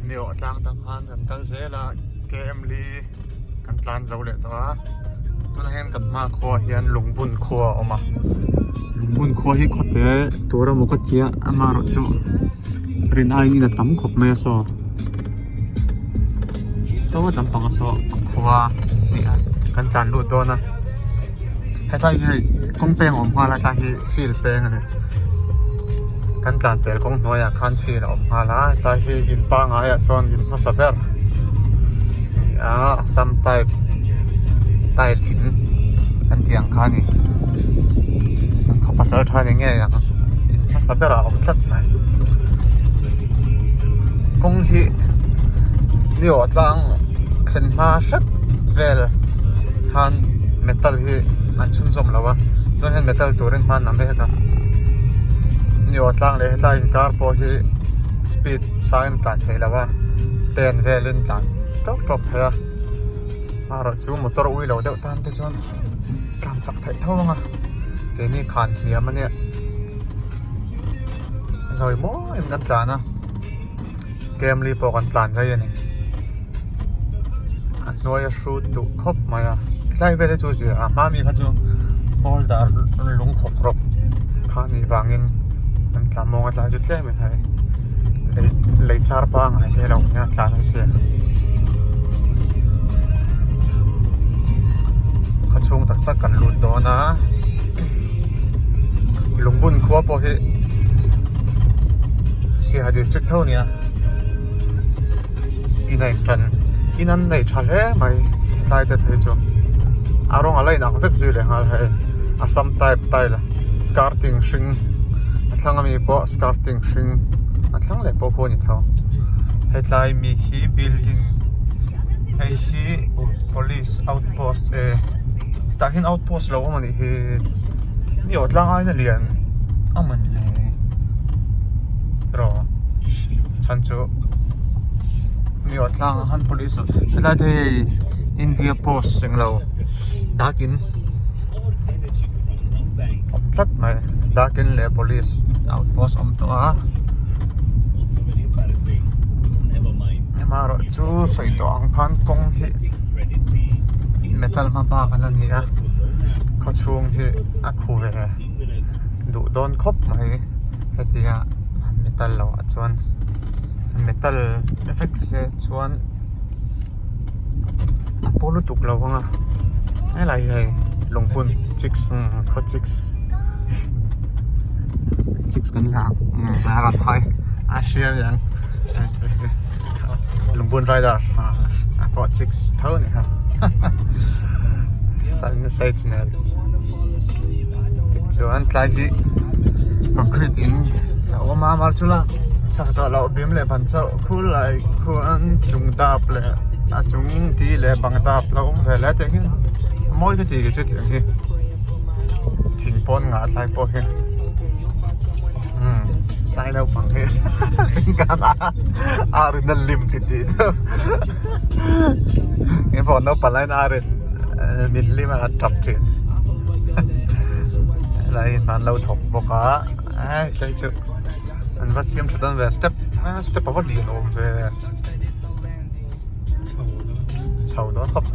Neo tlang tang khan kan kal zel a KM li kan tlan zo leh tawh a tunah hian kan hma khua hian Lungbun khua a awm a Lungbun khua hi khawte tur emaw ka tia amaherawh chu rin aiin in a tam khawp mai a saw saw a lampang a saw a khua tih a kan tlan lut dawn a hetlai hi hei kawng peng a awm nghal a hetlai hi field peng a ni kan tlan pel kawng hnuaiah khan field a awm nghal a hetlai hi in pangaiah chuan in hmasa ber a ni a assam type tile in an tih ang kha a ni an khaw pasal tha ni ngei ang in hmasa berah a awm tlat mai kawng hi ni awh tlang thlen hma hret vel khan metal hi an chhunzawm lo a chuan hian metal turin hman an vek a ni awh tlang leh hetlai inkar pawh hi speed sangin tlan theih lo a ten velin tlan tawk tawk thei a amaherawh chu motor ui lo deuh tan te chuan tlan chak theih tho ang a keini khan hniam a nia zawi mawiin kan tlan a Camry pawh kan tlan rei a ni a hnuai a hrut duh khawp mai a tlai vel hi chu zia a hma mi kha chu boulder lung khawp rawk kha a nih vangin an tlan mawng a tlai chu tlem in hei lei lei char pangai te lo nia tlan a sia khaw chhung tak tak kan lut dawn a Lungbun khua pawh hi Siaha district tho nia in a intan in an nei tha hle mai hetlai te phei chu a rawng a la inang vek zui leh nghal hei Assam type tile skirting hring a thlang ami pawh skirting hring a thlang leh pawh khu a ni tho hetlai mi hi building hei hi police outpost e tah hian outpost lo awm a nih hi ni awh tlang aina lian a man le rawh chhan chu ni awh tlang ah khan police helai te hei India post englo dakin awm tlat mai dakin leh police outpost awm tawh a amaherawh chu sawi tawh ang khan kawng hi metal hma bak a la ni a khaw chhung hi a khu ve duh dawn khawp mai hetia han metal loh ah chuan metal vek se chuan a paw lutuk lo ang a helai hi hei lungphun chicks khaw chicks chicks kan la ang a hria ang. Lungbun rider a pawh chicks tho a ni kha side nen tichuan tlai hi concrete in a awm a mar chu la chak zawh loh bim leh ban chauh khul lai khuan chung dap leh a chung ti leh bang dap lo awm ve leh tiang hian a mawi ka ti ke chu tiang hi thing pawn ngah tlai pawh hi. Tlai naupang hi chingkan a ar in a lim ti tih deuh eng pawh naupang laiin ar in min lim a an tap thin helai hi hna an lo thawk bawk a hei chu an va siam tha dawn ve step step a va lian awm ve chho dawn khawp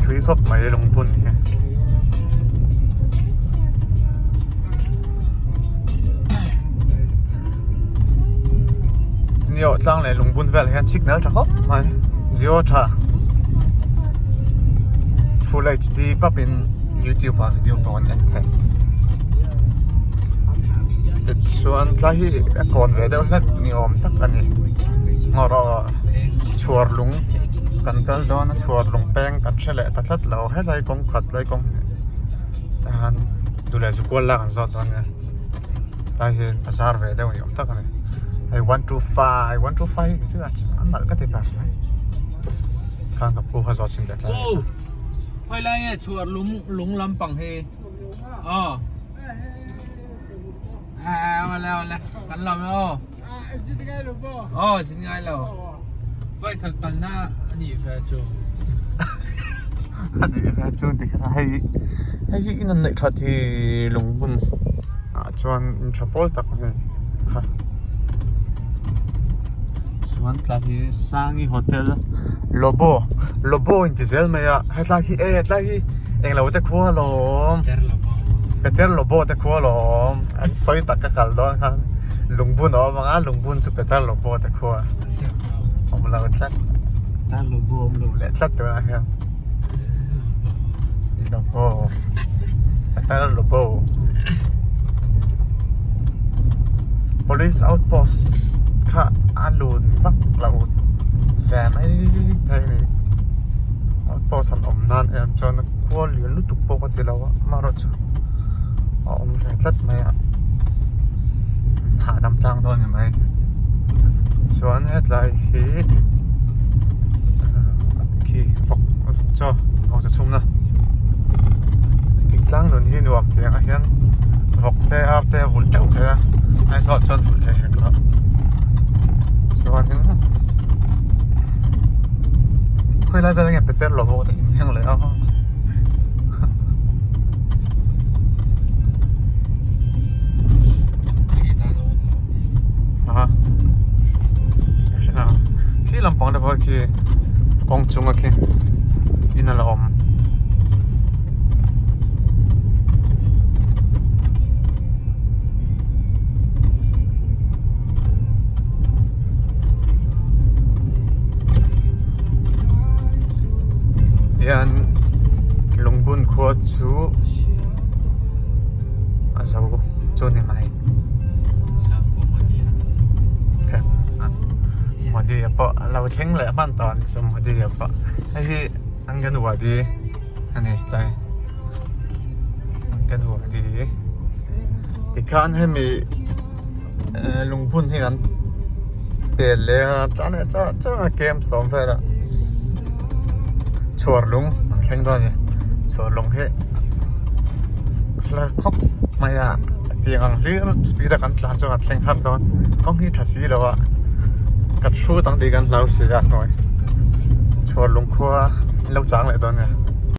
thui khawp mai lungphun hi niawh tlang leh lungbun vel hian signal tha khawp mai jio tha full hd pap in youtube ah video pawh an en thei tichuan tlai hi a kawn ve deuh hlek ni awm tak a ni ngawr aw chhuar lung kan kal dawn a chhuar lung peng kan hre leh ta tlat lo helai kawng khat lai kawng tahan duh leh zukual lak an zawt dawn nia tlai hi a zar ve deuh ni awm tak a ni hei 125 125 hi chu a nalh ka ti ber mai khan ka pu kha zawt chhin leh tlai. Khawi lai nge chhuar lung lung lampang hi aw awle awle kan lawm e aw aw zin ngai lo vai khat kalna anih ve chu anih ve chu ti kha hei hei hi in an neih that hi lungbun ah chuan in tha pawl tak a ni. kha chuan tlai hi Sangi hotel Lobo Lobo in ti zel mai a hetlai hi e hetlai hi englo te khua alawm Peter Lobo te khua alawm an sawi tak ka kal dawn khan lungbun a awm ang a lungbun chu Peter Lobo te khua awm lo tlat Peter Lobo awm lo leh tlat tunah hian. Lobo Peter Lobo Police outpost kha a lun vak lo ve mai thei a ni outpost han awm nan em chuan khua lian lutuk pawh ka ti lo a amaherawhchu a awm ve tlat mai a hahdam tlang dawn a ni mai chuan hetlai hi. Khi vawk chaw vawk chaw chhumna thingtlang nun hi nuam tih ang ah hian vawk te ar te a vulh teuh thei a Aizawl ah chuan vulh thei hek lo chuanin khawilai vel nge peter lo bawk te in heng leh a. Khi lampang te pawh khi kawng chunga khi in a la awm. Hian lungbun khua chu a zo chu ni mai. Modi a pawh a lo thleng leh hman tawh a ni chu Modi a pawh hei hi Anganwadi a ni tlai Anganwadi tikhan hemi lungbun hi kan pel leng a tlan leh char char a kem sawm vel a chhuar lung an thleng dawn a ni chhuar lung hi hla khawp mai a tiang ang hlir speed a kan tlan chuan kan thleng har dawn kawng hi tha si lo a kan hrut ang tih kan hlau si a hnuai chhuar lung khua an lo chang leh dawn a ni.